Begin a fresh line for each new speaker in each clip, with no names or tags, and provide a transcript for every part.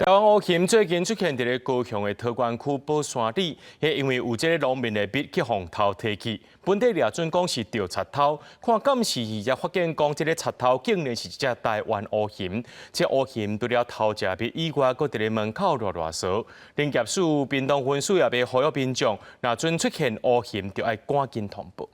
台灣烏熊最近出現佇咧高雄的桃源區寶山里，彼因為有這个農民的蜜去予偷提去，本地掠準講是著賊偷，看監視器才發現講這个賊偷竟然是一隻台灣烏熊。這烏熊除了偷食蜜以外，閣佇咧門口賴賴趖。林業署屏東分署也欲呼籲民眾，若準出現烏熊，就愛趕緊通報。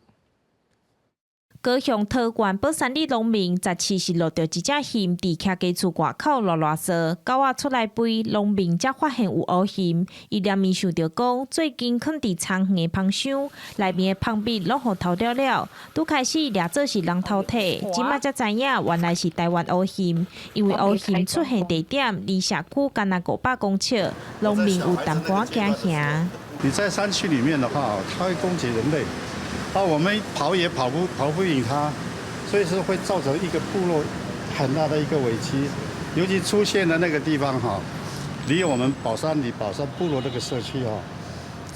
高雄桃源寶山里農民17是錄著一隻熊佇徛家厝外口賴賴趖，狗仔出來吠，農民才發現有烏熊。伊連面想著講，最近囥佇田園的蜂箱內面的蜂蜜攏予偷了了，拄開始掠做是人偷提，這馬才知影原來是台灣烏熊。因為烏熊出現地點離社區干焦500公尺，農民有淡薄仔驚嚇。
你在山區裡面的話，它會攻擊人類。啊，我們跑也跑不贏它，所以說會造成一個部落很大的一個危機。尤其出現的那個地方哈，離我們寶山里寶山部落這個社區哈，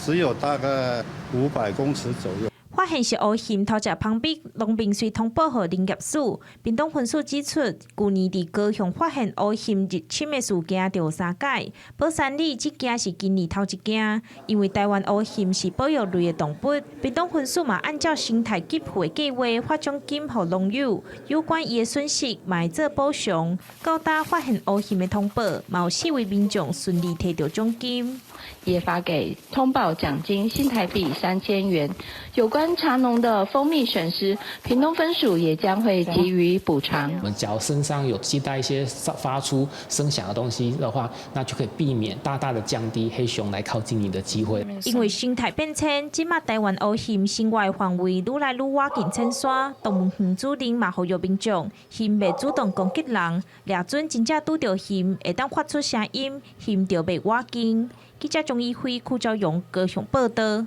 只有大概500公尺左右。
發現是烏熊偷食蜂蜜，農民隨通報予林業署。屏東分署指出，舊年佇高雄發現烏熊入侵的事件就有三擺，寶山里這件是今年頭一件。因為台灣烏熊是保育類的動物，屏東分署嘛按照生態給付的計劃發獎金予農友，有關伊的損失嘛會做補償。到今發現烏熊的通報，嘛有四位民眾順利提著獎金。
也發給通報獎金新台幣3000元。有關茶農的蜂蜜損失，屏東分署也將會給予補償。
我們只要身上有攜帶一些發出聲響的東西的話，那就可以避免大大的降低黑熊來靠近你的機會。
因為生態變遷，這馬台灣烏熊生活的範圍愈來愈倚近淺山。動物園主任嘛呼籲民眾，熊袂主動攻擊人，掠準真正拄著熊，會當發出聲音，熊就袂倚近。記者鍾一輝、柯昭勇高雄報道。